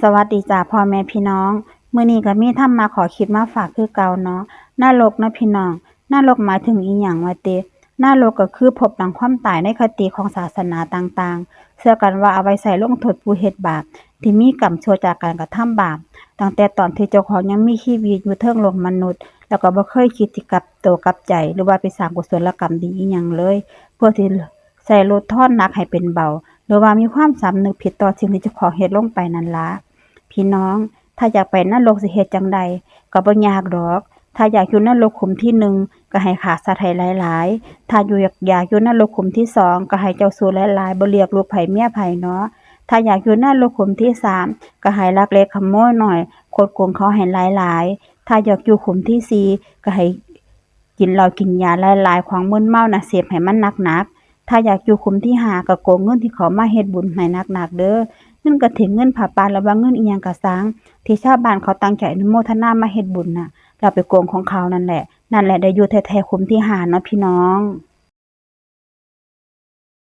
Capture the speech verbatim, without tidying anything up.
สวัสดีจ้าพ่อแม่พี่น้อง มื้อนี้ก็มีธรรมะข้อคิดมาฝากคือเก่าเนาะ นรกเนาะพี่น้อง นรกหมายถึงอีหยังวะติ นรกก็คือภพหลังความตายในคติของศาสนาต่างๆ เชื่อกันว่าเอาไว้ใช้ลงโทษผู้เฮ็ดบาป ที่มีกรรมชั่วจากการกระทำบาป ตั้งแต่ตอนที่เจ้าของยังมีชีวิตอยู่เทิงโลกมนุษย์ แล้วก็บ่เคยคิดสิกลับตัวกลับใจ หรือว่าไปสร้างกุศลกรรมดีอีหยังเลย เพื่อที่ใช้ลดทอนหนักให้เป็นเบา หรือว่ามีความสำนึกผิดต่อสิ่งที่เจ้าของเฮ็ดลงไปนั่นละ พี่น้อง ถ้าอยากไปนรกสิเฮ็ดจั่งใด ก็บ่ยากดอก ถ้าอยากอยู่นรกขุมที่หนึ่ง ก็ให้ฆ่าสัตว์ให้หลายๆ ถ้าอยู่อยาก อยากอยู่นรกขุมที่สอง ก็ให้เจ้าชู้หลายๆ บ่เลือกลูกไผเมียไผเนาะ ถ้าอยากอยู่นรกขุมที่สาม ก็ให้ลักเล็กขโมยน้อย คดโกงเขาให้หลายๆ ถ้าอยากอยู่ขุมที่สี่ ก็ให้กินเหล้ากินยาหลายๆ ของมึนเมานะ เสพให้มันหนักๆ ถ้าอยากอยู่ขุมที่ห้า ก็โกงเงินที่เขามาเฮ็ดบุญให้หนักๆ เด้อ เงินกฐิน เงินผ้าป่า หรือว่าเงินอีหยังก็ซ่าง ที่ชาวบ้านเขาตั้งใจอนุโมทนามาเฮ็ดบุญน่ะ แล้วไปโกงของเขานั่นแหละ นั่นแหละได้อยู่แท้ๆ ขุมที่ห้าเนาะพี่น้อง